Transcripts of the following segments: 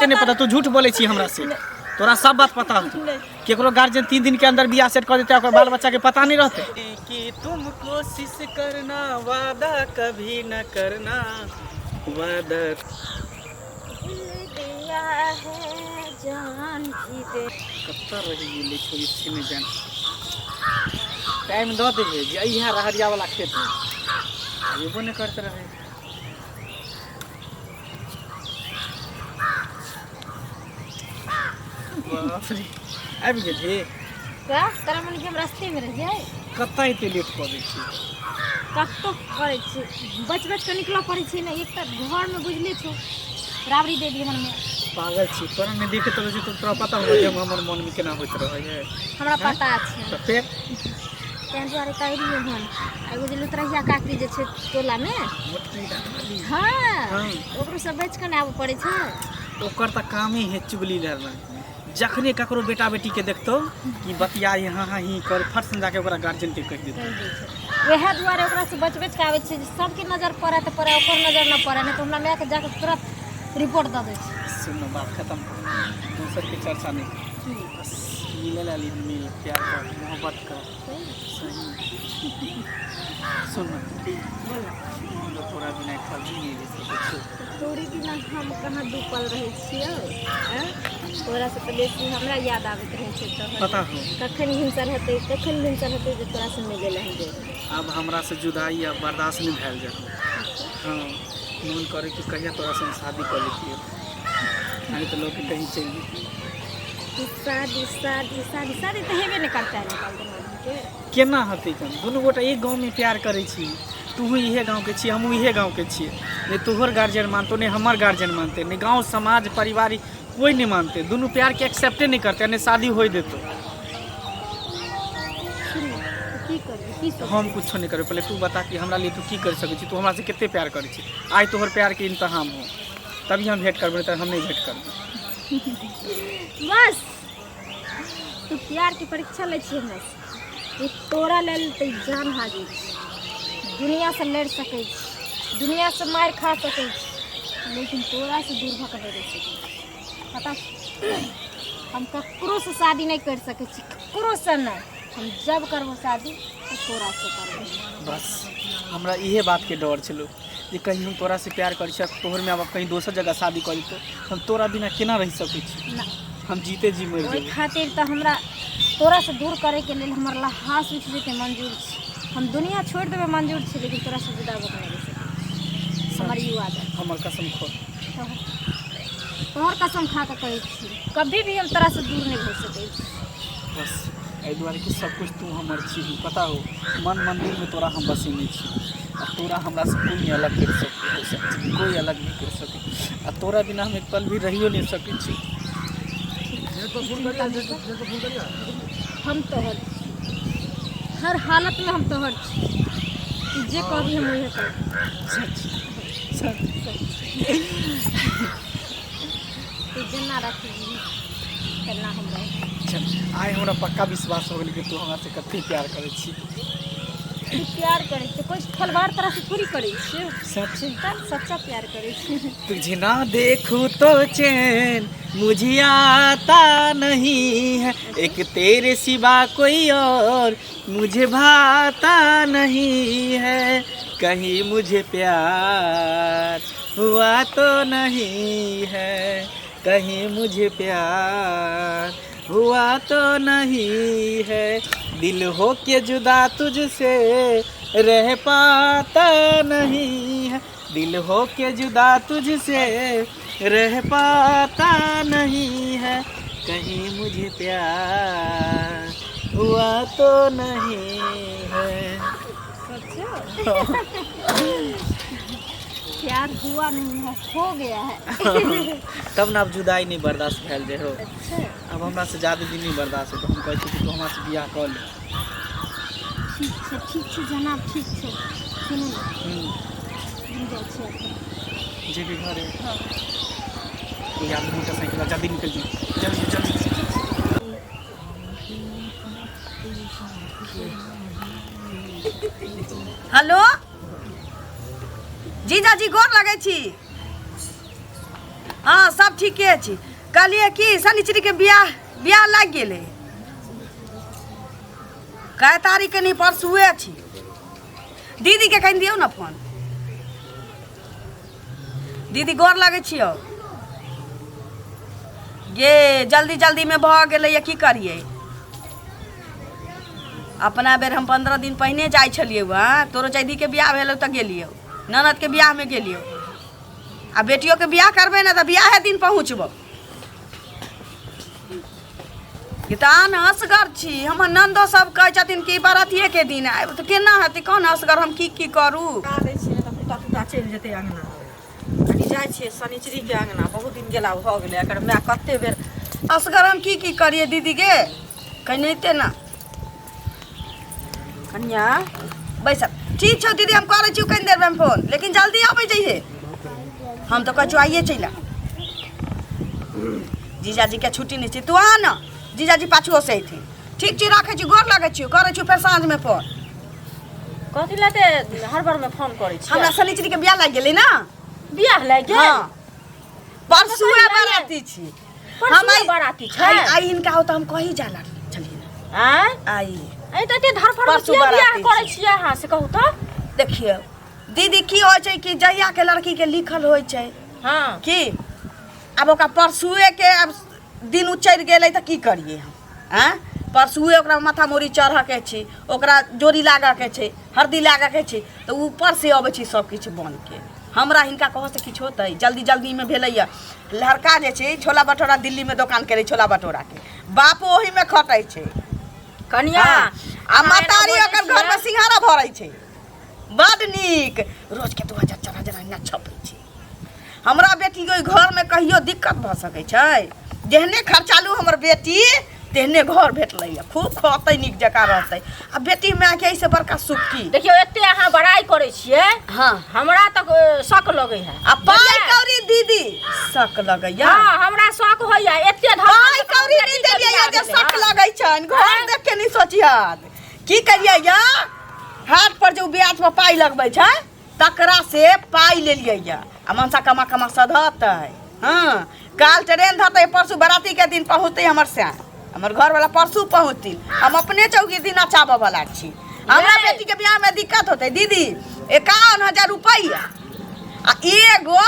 एते नहि पता, तू झूठ बोलै छी हमरा से। तोरा सब बात पता होतौ। केकरो गार्जियन 3 दिन के अंदर बियाह सेट कऽ देतै, ओकर बाल बच्चा के पता नहीं रहतै। कि तुम कोशिश करना, वादा कभी न करना, वादा दिया है जान भी दे। कतऽ रहि गेलै छोरी से नहि जान। टाइम दऽ देबै जे अइहा रहरिया वाला खेत में अयबो नहि करते रहै। बाप रे, आबि गेलही? का तोरा मन के हम रास्ते में रहियै? कतऽ एते लेट कऽ दै छी? कतौ करै छी, बच बच कऽ निकलऽ पड़ै छै ने। एक तऽ घरमे बुझले छौ, राबड़ी देवी हमर माय। पागल छी, तोरा नहि देखैत रहै छी तऽ तोरा पता होगा जे हमर मनमे केना होइत रहै है। हमरा पता छै। तऽ फेर ताहि दुआरे तऽ अयलियै हन। आ एगो जे लुतरहिया काकी जे छै टोलामे, मोटकी दादी? हाँ। हाँ। ओकरो सब बचि कऽ ने आबऽ पड़ै छै। ओकर तऽ कामे है चुगली लड़ना। जखने ककरो बेटा बेटीके देखतौ कि बतिया यहाँ हाँ ही कर, फट सन जाके ओकरा गार्जियनके कहि देतौ। कहि दै छै। वएह दुआरे ओकरासँ बचि बचि कऽ आबै छियै जे सबके नजर पड़ै तऽ पड़ै, ओकर नजर नहि पड़ै, नहि तऽ हमरा मायके जाकऽ तुरंत रिपोर्ट दऽ दै छै। सुन न, बात खत्म कर, दोसरके चर्चा नहि कर। बस मिले ला ली, मिल, प्यार कर, मोहब्बत कर। सही सुन न, बोल ना। हम तो तोरा बिना एक पल भी नहीं रह सकै छी। तोरे बिना हम कहाँ दू पल रहै छियौ? आँय? तोरासँ तऽ बेसी हमरा याद आबैत रहै छै तोहर। पता हो। कखन भिनसर हेतै, कखन भिनसर हेतै जे तोरासँ मिलै लए हम जेबै। आब हमरा से जुदाई आब बर्दाश्त नहीं भेल जाए। हाँ, मन करे कि कहिया तोरा से हम शादी कर लेतियै, नहीं तो लोग के कहीं चलि जैतियै। तू शादी शादी शादी शादी तऽ हेबे नहि करतै ने के। केना होतै जन? दुनू गोटा एक गाँवमे प्यार करै छी। तूहू इहे गाँवके छी, हमहूँ इहे गाँवके छियै। नहि तोहर गार्जियन मानतौ, नहि हमर गार्जियन मानतै, नहि गाँव समाज परिवार, कोइ नहि मानतै। दुनू प्यारके एक्सेप्टे नहि करतै, नहि शादी होइ देतौ। सुन ने, तू की करबी, की सोचै? हम कुछो नहि करबै। पहिले तू बता कि हमरा लिए तू की करि सकै छी। तू हमरासँ कते प्यार करै छी? आइ तोहर प्यारके इम्तहान हो, तभी हम भेंट करबै, नहि तऽ हम नहि भेंट करबै। बस तू प्यारके परीक्षा लै छी हमरा से? ई तोरा लेल तऽ ई जान हाजिर छै। दुनियासँ लड़ि सकै छी, दुनियासँ मारि खा सकै छी, लेकिन तोरासँ दूर भऽ कऽ नहि रहि सकै छी। पता छौ, हम ककरोसँ शादी नहि करि सकै छी, ककरोसँ नहि। हम जब करबो शादी तऽ तोरासँ करबो। बस हमरा इहे बातके डर छलौ जे कहीं हम तोरासँ प्यार करै छी आ तोहर माय बाप कहीं दोसर जगह शादी कऽ लेतौ, हम तोरा बिना केना रहि सकै छी? ना। हम जीते जी मरि ओहि जेबै। खातिर तऽ हमरा तोरासँ दूर करैके लेल हमर लहास उठि जेतै मंजूर छै, हम दुनिया छोड़ि देबै मंजूर छै, लेकिन तोरासँ जुदा भऽ कऽ नहि रहि सकै छी। हमर ई वादा। हमर कसम खो। तोहर कसम खा कऽ कहै छी, कभी भी हम तोरासँ दूर नहि भऽ सकै छी। बस एहि दुआरे कि सब कुछ तू हमर छी। पता हो, मन मंदिरमे तोरा हम बसेने छी आ तोरा हमरासँ कोइ नहि अलग करि सकै, कोइ अलग नहि करि सकै। आ तोरा बिना हम एक पल भी रहियो नहि सकै छी। हम तोहर छी, हर हालतमे हम तोहर छी। तू जे कहबी हम उहे करब। सच सच? तू जेना रखबी तेना हम रहब। चल, आइ हमरा पक्का विश्वास हो गेल कि तू हमरा से कते प्यार करै छी। तू प्यार करै छै, कोइ खलवाड़ तरह से थोड़ी करै छै। सच? तब सच्चा प्यार करै छै। तुझे ना देखूं तो चैन मुझे आता नहीं है, एक तेरे सिवा कोई और मुझे भाता नहीं है, कहीं मुझे प्यार हुआ तो नहीं है, कहीं मुझे प्यार हुआ तो नहीं है, दिल हो के जुदा तुझसे रह पाता नहीं है, दिल हो के जुदा तुझसे रह पाता नहीं है, कहीं मुझे प्यार हुआ तो नहीं है। सच्चो प्यार हुआ नहीं है, हो गया है। तब ने आब जुदाई नहीं बर्दाश्त भेल जे हो। अच्छा। आब हमरा से ज्यादा दिन नहीं बर्दाश्त होतो। हम कहै छी कि तू हमरा से बियाह कऽ ले। ठीक छै, ठीक छै जनाब, ठीक छै। सुनू ने। हम जाइ छी एखन। जेबी घरे? हँ। कोई आदमी मोटरसाइकिल, जल्दी निकल जो, जल्दी जल्दी। हेलो जीजाजी, गोर लगै छी। हँ सब ठीके छी कहलियै कि शनिचरीके बियाह बियाह लागि गेलै कए तारीखके नहि परसुए छी दीदीके कनि दियौ ने फोन दीदी गोर लगै छियौ गे जल्दी जल्दीमे भऽ गेलैए की करियै अपना बेर हम 15 दिन पहिने जाइ छलियै हँ तोरो चैदीके बियाह भेलौ तऽ गेलियौ ननदके बियाहमे गेलियौ आ बेटियोके बियाह करबै ने तऽ बियाहे दिन पहुँचबौ ई तऽ आन असगर छी हमर नन्दो सब कहै छथिन कि बरातिएके दिन आयब तऽ केना हेतै कोन असगर हम की की करू लगा दै छियै तऽ कुत्ता तुत्ता चलि जेतै अङ्गना कनि जाइ छियै शनिचरीके अङ्गना बहुत दिन गेला भऽ गेलै एकर माय कते बेर असगर हम की की करियै दीदी गे कहिनाइते ने कनिया बैसल ठीक छौ दीदी हम करै छियौ कनि देरमे फोन लेकिन जल्दी आबै जइहे हम तऽ कहै छियौ आइए चलि आ जीजाजीके छुट्टी नहि छै तू आ ने जीजाजी पाछुओ से अयथिन ठीक छी राखै छी गोर लगै छियौ करै छियौ फेर साँझमे फोन कथी लए तऽ हड़बड़मे फोन करै छियै हमरा शनिचरीके बियाह लागि गेलै ने बियाह लागि गेल हँ परसुए बराती छी परसुए बराती छै? आइ आइ हिनका होता हम कहीं जा लागल छलियै आँय आइ ऐ तऽ एते धड़फड़ परसू किया बियाह बराती करै छै। छियै अहाँ से कहू तऽ देखियौ दीदी की होइ छै कि जहिया के लड़की के लिखल होइ छै हँ की आब ओकरा परसुए के आब दिन उचरि गेलै तऽ की करियै हम आँय परसुए ओकरा माथा मूड़ी चढ़ऽके छै ओकरा जोड़ी लागऽके छै हरदी लागऽके छै तऽ ऊपर से अबै छै सब किछु बनके हमरा हिनका कहऽसँ किछु होतै जल्दी जल्दीमे भेलैए लड़का जे छै छोला भटूरा दिल्लीमे दोकान करै छोला भटूराके बाप ओहीमे खटै छै कनिया हाँ, आ महतारी ओकर घरमे सिंघाड़ा भरै छै बड नीक रोजके 2000 4000 अहिना छपै छै हमरा बेटीके ओहि घरमे कहियो दिक्कत भऽ सकै छै जेहने खर्चालू हमर बेटी तेहने घर भेटलैए खूब खतै नीक जकाँ रहतै आ बेटी मायके एहिसँ बड़का सुख की देखियौ एते अहाँ बड़ाइ करै छियै हँ हमरा तऽ शक लगै है आ पाइ कौड़ी दीदी शक लगैया हँ हमरा शक होइया एते धन पाइ कौड़ी नहि देलियै जे शक लगै छनि घर देख के नहि सोचियत की करियै या हाट पर जे ओ ब्याज पर पाइ लगबै छै तकरा से पाइ लेलियै या आ मनसा कमा कमा सधतै हँ काल ट्रेन धरतै परसू बराती के दिन पहुँचतै हमर सैं हमर घरवाला परसू पहुँचथिन हम अपने चौकी दिन नचाबऽ वाला छी हमरा यै। बेटी के बियाह में दिक्कत होतै दीदी 51,000 रुपैआ आ एगो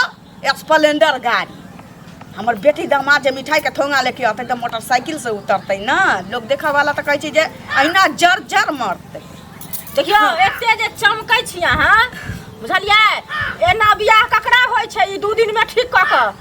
स्प्लेंडर गाड़ी हमर बेटी दामाद जे मिठाई के थोंगा लेके अतै तऽ मोटरसाइकिल से उतरतै ने लोग देखऽ वाला तऽ कहै छै जे अहिना जर जर मरतै देखियौ एते जे चमकै छी अहाँ बुझलियै एना बियाह ककरा होइ छै ई 2 दिन में ठीक कऽ कऽ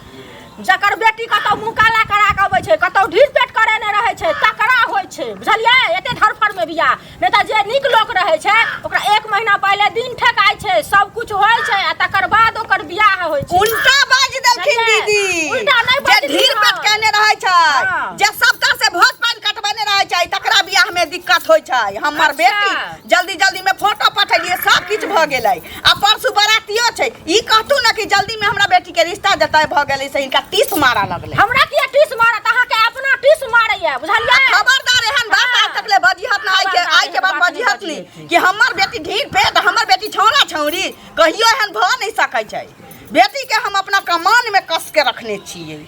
जकर बेटी कतौ मुँह काला करा कऽ अबै छै कतौ ढीर पेट करेने रहै छै तकरा होइ छै बुझलियै एते धड़फड़ में बियाह नहि तऽ जे नीक लोक रहै छै ओकरा 1 महीना पहिले दिन ठेकाइ छै सब कुछ होइ छै आ तकर बाद ओकर बियाह होइ छै उल्टा बाजि देलखिन बुझलियै? दीदी उल्टा नहि जे बाजलखिन ढीर हँ। पेट केने रहै छै हँ। जे सबटा से भोज पानि कटबेने रहै छै तकरा बियाह में दिक्कत होइ छै हमर अच्छा। बेटी जल्दी जल्दी में फोटो पठेलियै सब किछु भऽ गेलै आ परसू बरातियो छै ई कहतू ने कि जल्दी में हमरा बेटी के रिश्ता जतय भऽ गेलै से हिनका टीस मारऽ लगलै हमरा किया टीस मारत अहाँके अपना टीस मारैया बुझलियै खबरदार एहन बात आज तक ले बजिहत ना आइ के खबरदार आइ के बाद एहन बात बजिहत नहि नी कि हमर बेटी ढीर पेट हमर बेटी छौड़ा छौड़ी कहियो एहन भऽ नहि सकै छै बेटी के हम अपना कमान में कस के रखने छियै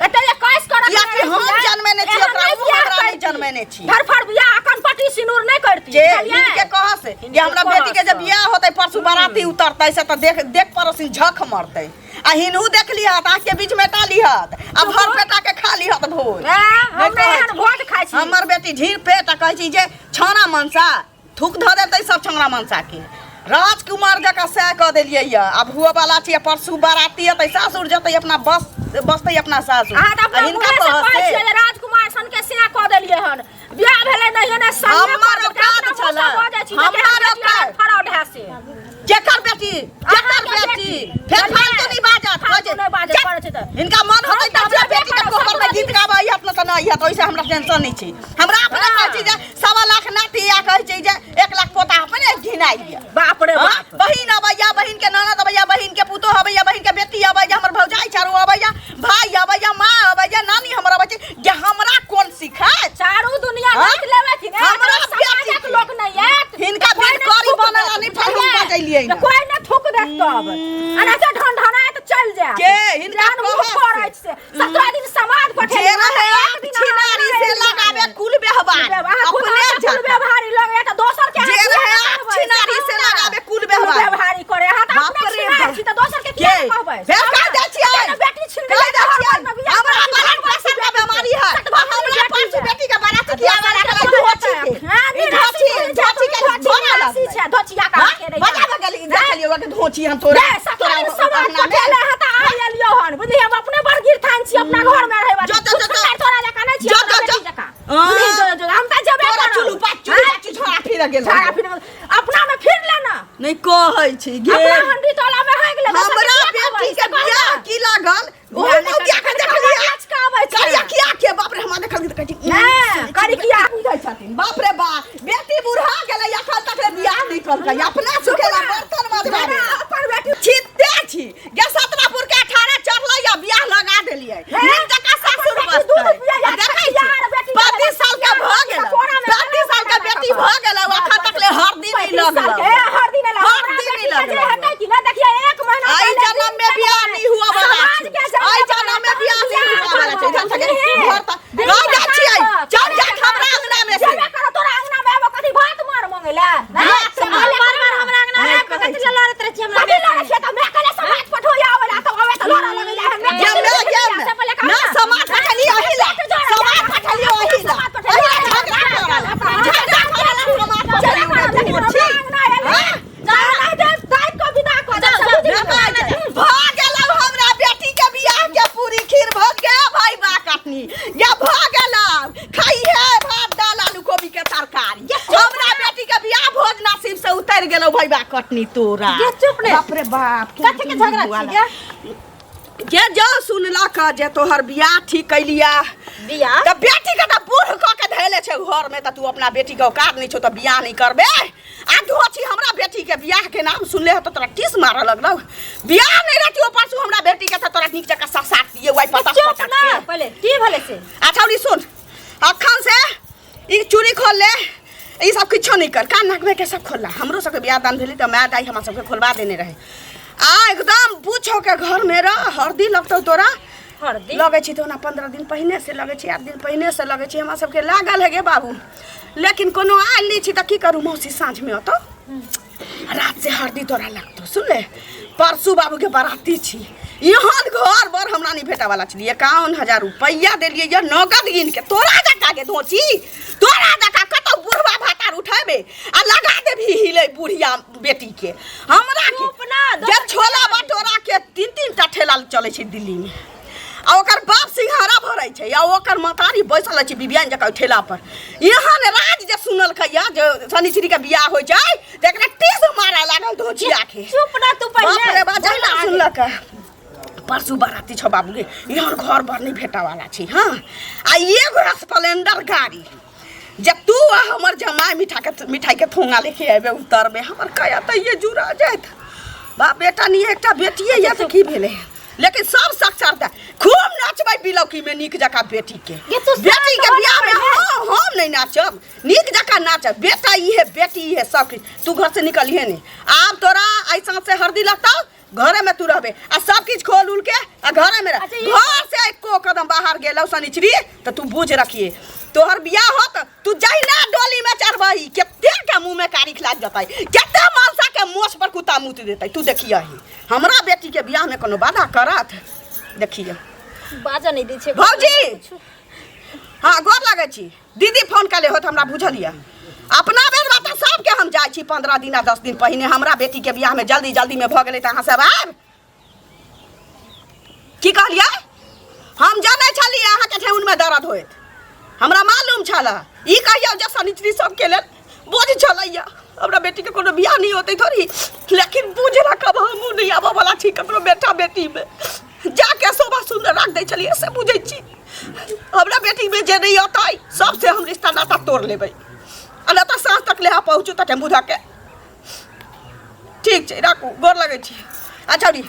एते जे कस कर कियाकि हम जनमेने छी ओकरा, ओ हमरा नहि जनमेने छी। धरफड़ बियाह अकन पटी सिनूर नहि करती जे बुझलियै? हिनके कह से जे हमरा हिनके बेटी के जे कहऽ से। बियाह होतै परसू बाराती उतरतै से तऽ देख देख पड़ोसिन झख मरतै आ हिनहु देख लिहत आँख के बीच में टा लिहत आ भर पेटा के खा लिहत भोज ए, हम नहि कहै एहन छी। भोज खाइ छी हमर बेटी ढीर पेट आ कहै छी जे छौना मनसा थूक धऽ देतै सब छौना मनसा के राजकुमार जकाँ सएह कऽ देलियै यऽ आब हुअ वाला छै परसू बाराती एतै सासुर जेतै अपना बस बसतै अपना सासुर अहाँ तऽ आ अपना हिनका मुँहे से कहऽ कहै से छियै जे राजकुमार सन के सएह कऽ देलियै हन बियाह भेलै नहि ने संगे हमर औकात छलै। हमर औकात। फरौड है से जेकर बेटी जेकर अहाँके बेटी बेटी। फेर फालतू नहि बाजत फालतू नहि बाजत, जे- करै छै तऽ। हिनका मन होतै तऽ हम हमरा तऽ बेटी के जेबे कोबर में करब, गीत गाबै हत न तऽ नहि हत ओहिसे हमरा टेंशन नहि छै हमरा अपने हाँ। कहै छै जे 1.25 लाख नाती आ कहै छै जे 1 लाख पोता अपने घिनाइ लिअ बाप रे हाँ? बाप बहिन अबैया बहिन के ननद अबैया बहिन के पुतोह अबैया बहिन के बेटी अबैया हमर भौजाई चारू अबैया भाई अबैया माँ अबैया नानी हमर अबै छै जे हमरा कोन सिखायत चारू दुनिया हाँ? देख लेबै कि ने हमरा अगर समाजक बेटी के। लोक नहि आयत हिनका तऽ कोइ बिन नहि करी थूक बनल देत, आ नहि फेर हम बुझलियै? बजैलियै तऽ ने। कोइ नहि थूक देत तब एना से ढनढनाइत चलि जायत के हिनका जहन मुँह कहत फोड़ै धोची हम तोरा रे तोरा सकाल समाज अंगना में। पटेले ह त आइ एलियो हन बुझली हम अपने बड़ गिरथान छी अपना घर में रहै वाली जो, जो, जो, जो। तोरा जकाँ नहि छी जो, अपना जो, जो। बेटी जकाँ हाँ। बुझली जो जो हम त जेबे तोरा करब। चुलू पाचू चुलू हाँ? पाचू झोरा फिर गेल झाड़ा फिर अपना में फिर ले ना नहीं कहै छी गे अपना हंडी तोला में है गेलै हमरा बेटी के बियाह की लागल ओहो मौगिया के देखलियै करिया किया के बाप रे हमरा देखल तऽ कहै छी नहि, करिकिया। बुझै छथिन बाप रे बाप बेटी बुढ़ा गेलै एखन तक ले बियाह नहि केलकै अपना सुखेला बर्तन मजबाबे अपन बेटी छिते छी गे सतरापुर के 18 चढ़लै या बियाह लगा देलियै नीक जकाँ सासुर बेटी बसतै दूध पियै, आ देखै छी यार, बेटी 35 साल के भऽ गेलै कोरामे 35 साल के बेटी भऽ गेलै एखन तक ले हरदी नहि लगलै हरदी नहि लगलै। हरदी नहि लगलै। हेतै कि नहि देखियै एक महीना एहि पहिले जन्म में बियाह नहि हुआ वाला समाज छै के जन्म एहि जन्म में बियाह नहि हुआ वाला छै इधर से घर तक गाँव जाइ छियै चल जा हमरा अंगना में से जेबे करो तोरा अंगना में एबो कथी भात मार मंगैला भात मार। बार बार हमरा अंगना में आबि कऽ कथी लए लड़ैत रहै छी हमरा कथी लड़ै छियै तऽ मैं कहले समाज पठो आवेला तऽ आवे तऽ लड़ऽ लगैला हमे जे मैं जे मैं ना समाज पठलियै ओहि ला समाज पठलियै ओहि ला ओहि ला झगड़ा करल झगड़ा करल समाज पठलियै छी हाँ? भऽ गेलौ हमरा बेटी के बियाह के पूरी खीर भऽ गया भाई बा कटनी या भऽ गेलौ खाइहे भात दाल आलू कोबी के तरकारी हमरा बेटी के बियाह भोज नसीब से उतर गेलौ भाई बा कटनी तोरा गे चुप ने। बाप रे बाप कथी के झगड़ा छी गे? जे जो सुनलक जे तोहर बियाह ठीक कैलिया बियाह तऽ बेटी के तऽ बूढ़ कऽ के धैले छै घर में तऽ तू अपना बेटी के औकात नहि छौ तऽ बियाह नहि करबे आ धोची हमरा बेटी के बियाह के नाम सुनले ह तऽ तोरा टीस मारऽ लगलौ बियाह नहि रहती परसू हमरा बेटी के तऽ तोरा नीक जकाँ ससार दिए वाइ पता चुप पता ना पहिले की भेलै से अच्छा उरी सुन अखन से ई चूड़ी खोल ले ई सब किछो नहीं कर कान नाक में के सब खोलला हमरो सबके बियाह दान भेलै तऽ माय दाई हमरा सबके खोलवा देने रहे आ एकदम पूछो के घर में रह हरदी लगतौ तोरा हरदी लगै छै तऽ ओना 15 दिन पहिने से लगै छै 8 दिन पहिने से लगै छै हमरा सबके लागल है गे बाबू लेकिन कोनो आयल नहि छी तऽ की करू मौसी साँझमे अतौ रात से हरदी तोरा लगतौ सुन ले परसू बाबू के बराती छी एहन घर बर हमरा नहीं भेटे वाला छलियै 51,000 रुपैआ देलियै ये नगद गिन के तोरा जका के धोची तोरा जका कतौ बुढ़वा भातार उठेबे आ लगा देबही हिले बुढ़िया बेटी के हमरा के चुप ना, जे दोसर छोला भटोरा के तीन तीन टा ठेला चलै छै दिल्ली में आ ओकर बाप सिंघारा भरै छै आ ओकर महतारी बैसल छै बिबियान जकाँ ओहि ठेला पर एहन राज जे सुनलकै या जे शनिचरी के बियाह होइ छै तऽ एकरा टीस मारऽ लागल धोचिया के चुप ना तू बाप पहिले रे बाप जहिना सुनलक परसू बाराती छौ बाबू गे एहन घर बर नहि भेटऽ वाला छै हँ आ एगो स्प्लेंडर गाड़ी जे तू आ हमर जमाय मिठा के मिठाई के थोंगा लेके अयबे उतरबे हमर कया तऽ ये जुड़ा जायत बाप बेटा नहीं एकटा बेटिए यऽ तऽ की भेलै लेकिन सब साक्षरता खूब नाचबै बिलौकी में नीक जकाँ बेटी के गे तू बेटी के शांत हो बियाह में ना पहिले। हाँ हम नहीं नाचब नीक जकाँ नाचब बेटा ई है बेटी ई है सब किछु तू घर से निकलिहे नहीं आब तोरा ऐसा से हरदी लगतौ घरे में तू रहबे आ सब किछु खोल उल के आ घरे में रह अच्छा, ये- घर से एको कदम बाहर गेलौ शनिचरी तऽ तू बुझ रखिए तोहर बियाह होत तू जहिना डोली में चढ़बही कते के मुंह में कारिख लाग जतै कते मनसा के मोछ पर कुत्ता मूत देतै तू देखियही हमरा बेटी के बियाह में कोनो बाधा करत देखिए बाजऽ नहि दै छै भौजी! हाँ गोर लगै छी दीदी फोन कले होत हमरा बुझल यऽ अपना बेर बात सबके हम जाइ छी 15 दिन आ 10 दिन पहिने हमरा बेटी के बियाह में जल्दी जल्दी में भऽ गेलै तऽ अहाँ सब आयब की कहलियै हम जानै छलियै अहाँके ठेहुनमे दर्द होइत हमरा मालूम छल ई कहियौ जे शनिचरी सबके लेल बोझ छलैया हमरा बेटीके कोनो बियाह नहि होतै थोड़ी लेकिन बुझ रखब हमहूँ नहि आबऽ वाला छी ककरो बेटा बेटीमे जाके शोभा सुन्दर राख दै छलियै से बुझै छी हमरा बेटीमे जे नहि अतै सबसे हम रिश्ता नाता तोड़ लेबै आ नहि तऽ साँझ तक ले पहुँचू तऽ टेम्पू धऽ के ठीक छै राखू गोर लगै छी अच्छा री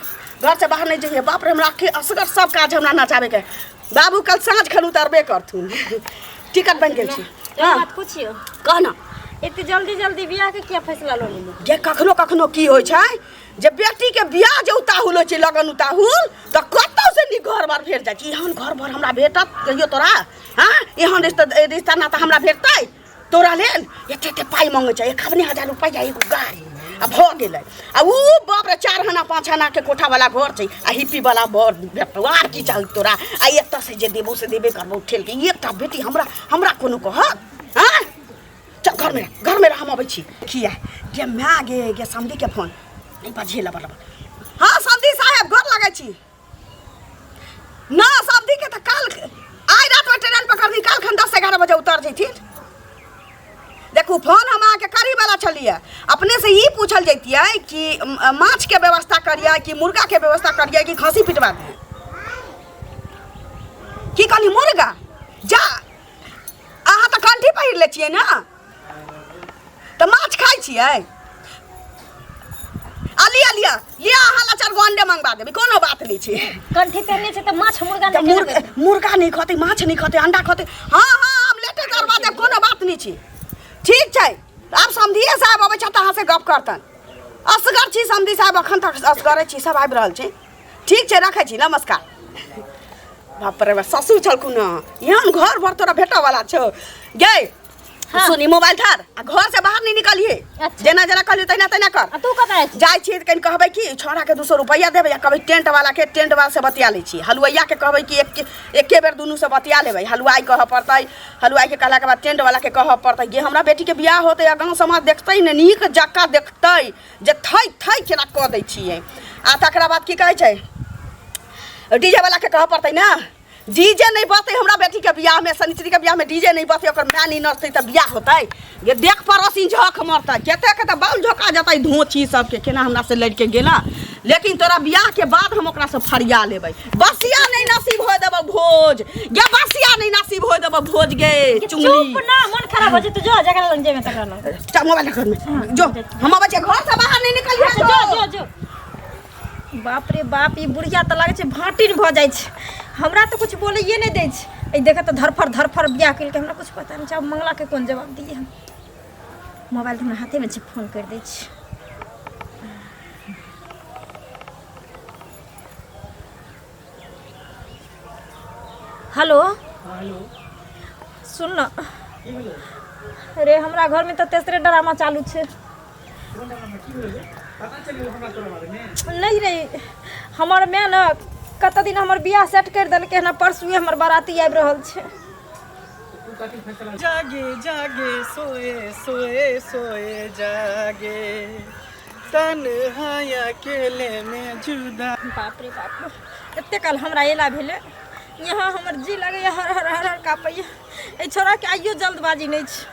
घर से बाहर नहीं जाइए बाप रे हमरा के असगर सब काज हमरा नचाबे के बाबू कल साँझ खन उतरबे करथुन टिकट बनि गेल छै एक हाँ बात पूछियो कह ना एते जल्दी जल्दी बियाह के किया फैसला लऽ लेली जे कखनो कखनो की होइ छै जे बेटी के बियाह जे उताहुल होइ छै लगन उताहुल तऽ कतौ से नीक घर बार भेट जाइ छै एहन घर भर हमरा भेटत कहियो तोरा हाँ एहन रिश्ता रिश्ता नाता हमरा भेटतै तोरा लेल एते एते पाइ मांगै छै 51,000 रुपैआ एगो गाड़ी आ भऽ गेलै आ ऊ बाप रे 4 आना 5 आना के कोठा वाला घर छै आ हिप्पी वाला बर भेटतौ आर की चाही तोरा आ एतऽ से जे देबौ से देबे करबौ ठेल के एकटा बेटी हमरा हमरा कोनो कहत हाँ चल घर में रह, घर में रह हम अबै छी किया गे माय गे गे समधी के फोन नहीं बजिए लबर लबर। हाँ समधी साहेब गोर लगै छी ना। समधी के तऽ काल आइ रात में ट्रेन पकड़नी, काल खन 10-11 बजे उतर जैथिन। देखू फोन हम अहाँके करी वाला छलियै, अपने से ई पूछल जैतियै कि माछ के व्यवस्था करियै कि मुर्गा के व्यवस्था करियै कि खस्सी पिटवा दियै। की कहली मुर्गा? जा अहाँ तऽ कंठी पहिर लै छियै ने, तऽ माछ खाइ छियै? आ लिअ लिअ लिअ, अहाँ ला 4 गो अंडे मंगवा देबै, कोनो बात नहि छै। कंठी पहिरने छै तऽ माछ मुर्गा तऽ नहि मुर्गा मुर्गा नहि खतै, माछ नहि खतै, अंडा खतै। हाँ हाँ, हम लेटे करवा देब, कोनो बात नहि छै। ठीक छै, आब समधिये साहब अबै छथि तऽ अहाँसँ गप करतन। असगर छी समधी साहब, अखन तक असगरे छी, सब आबि रहल छै। ठीक छै, रखै छी, नमस्कार। बाप रे बाप, ससुर छलखुन हँ, एहन घर भर तोरा भेटऽ वाला छौ। गे सुनी, मोबाइल धर आ घर से बाहर नहीं निकलिए। अच्छा। जेना जेना कहलियो तहिना तहिना कर। आ तू कतऽ जाइ छी? जाइ छियै तऽ कनि कहबै कि छौड़ा के 200 रुपैआ देबै, आ कहबै टेंट वाला के, टेंट वाला से बतिया लै छी। हलुआइया के कहबै कि एक एके बेर दुनू से बतिया लेबै। हलुआई कहऽ पड़तै, हलुआई के कहला के बाद टेंट वाला के कहऽ पड़तै। गे हमरा बेटी के बियाह होतै आ गाँव समाज देखतै ने, नीक जकाँ देखतै जे थै थै केना कऽ दै छियै। आ तकरा बाद की कहै छै, डीजे वाला के कहऽ पड़तै ने। डीजे नहीं बजतै हमरा बेटी के बियाह में, शनिचरी के बियाह में डीजे नहीं बजतै, ओकर माय नहीं नचतै तऽ बियाह होतै? गे देख पड़ोसी झक मरतै, कते के तऽ बाल झोका जेतै धोची सबके, केना हमरा से लड़ि के गेला। लेकिन तोरा बियाह के बाद हम ओकरा से फरिया लेबै। बसिया नहीं नसीब होय देबौ भोज गे, बसिया नहीं नसीब होय देबौ भोज गे। चुंगली चुप ना, मन खराब हो जेतै। जो जकरा लग जेबे तकरा लग। चल मोबाइल घर में जो, हम अबै छियै, घर से बाहर नहीं निकलियै। अच्छा, जो जो जो। बाप रे बाप, ई बुढ़िया तऽ लागै छै भाटिन भऽ जाइ छै, हमरा तऽ कुछ बोलैए नहि दै छै। एहि देखऽ तऽ धरफड़ धरफड़ बियाह केलकै, हमरा कुछ पता नहि छै। आब मंगलाके कोन जवाब दियै हम? मोबाइल तऽ हमरा हाथेमे छै, फोन करि दै छी। हेलो। हेलो। सुन न रे, हमरा घरमे तऽ तेसरे ड्रामा चालू छै। पता चलि गेल हमरा तोरा बारेमे? नहीं रे, हमर माय ने कत दिन हमर बियाह सेट करि देलकै हन, परसुए हमर बाराती आबि रहल छै। जागे जागे सोए सोए सोए जागे, तन्हा अकेले में जुदा। बाप रे बाप, एते काल हमरा एला भेलै यहाँ, हमर जी लगैया हर हर हर हर काँपैया। एहि छोड़ाके आइयो जल्दबाजी नहि छै।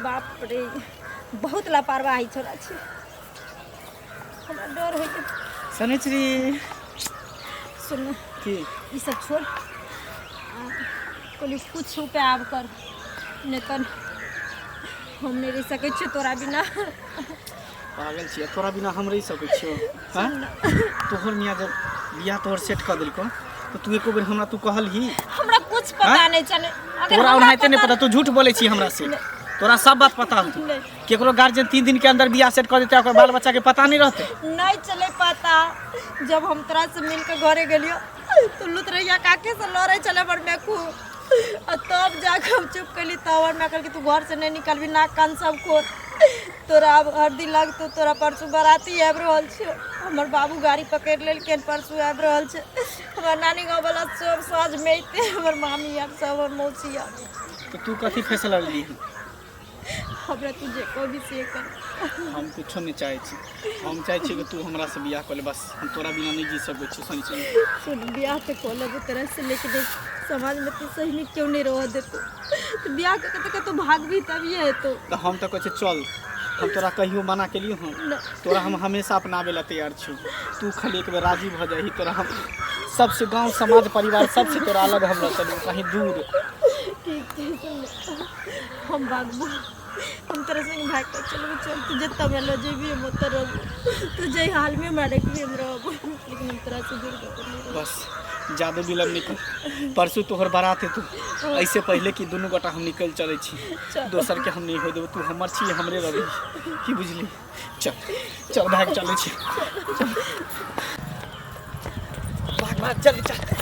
बाप रे, बहुत लापरवाही छोड़ा छै, हमरा डर होइए। शनिचरी। सुन। की? ई सब छोड़, कहली कुछ उपाय आब कर, नहि तऽ हम नहि रहि सकै छियै तोरा बिना। पागल छियै, तोरा बिना हम रहि सकै छियौ? हँ, तोहर मियाँ जब बियाह तोहर सेट कऽ देलकौ तऽ तू एको बेर हमरा तू कहलही? हमरा कुछ पता नहीं चले। अगर तोरा हमरा ओनाहिते नहीं पता, तू झूठ बोलै छी हमरा से। तोरा सब बात पता होतौ। नहीं। केकरो गार्जियन 3 दिन के अंदर बियाह सेट कऽ देतै, ओकर बाल बच्चा के पता नहीं रहतै? नहीं चले पता। जब हम तोरा से मिल के घरे गेलियो तो लुतरैया काके से लड़े चले हमर मैं खूब, आ तब जाके हम चुप कैली। तब हमर माय कहलकै तू घर से नहीं निकलबी, नाक कान सब खोल, तोरा आब हरदी लगतौ, तोरा परसू बाराती आबि रहल छै। हमर बाबू गाड़ी पकड़ि लेलकै, परसू आबि रहल छै। हमर नानी गाँव वाला सब साँझ में अयतै, हमर मामी आर सब, हमर मौसी आर। तऽ तू कथी फैसला लेली? हमरा तू जे कहबी से कर। हम कुछो नहीं चाहै छी, हम चाहै छी कि तू हमरा से बियाह कऽ ले, बस। हम तोरा बिना नहीं जी सकै छी शनिचरी। सुन, बियाह तऽ कऽ लेबो तोरा से, लेकिन देख, समाज में तू सही नहीं क्यों नहीं रह देतो, तो बियाह कऽ के तऽ कतहु भागबी तभिए हेतौ। तऽ हम तऽ कहै छी चल, हम तोरा कहियो मना केलियो हँ? तोरा हम हमेशा अपनाबै ला तैयार छी। तू खाली एक बेर राजी भऽ जाही, तोरा हम सबसे, गाँव समाज परिवार सबसे तोरा अलग हम लऽ चलू कहीं दूर। ठीक छै, सुन ले, हम भागबो, हम तोरा संग भागि कऽ चलबो। चल, तू जतऽ हमरा लऽ जेबही हम ओतऽ रहबो, तू जाहि हालमे हमरा रखबी हम रहबो, लेकिन हम तोरा से दूर कतौ नहि रहबो। बस ज्यादा विलम्ब नहीं कर, परसों तोहर बारात हेतौ, ऐसे पहले कि दुनू गोटा हम निकल चलै छी। चल। दोसर के हम नहीं हो देबो, तू हमर छी, हमरे रहबी, की बुझली? चल चल, भाग चलै छी, चल, भाग भाग, जल्दी चल।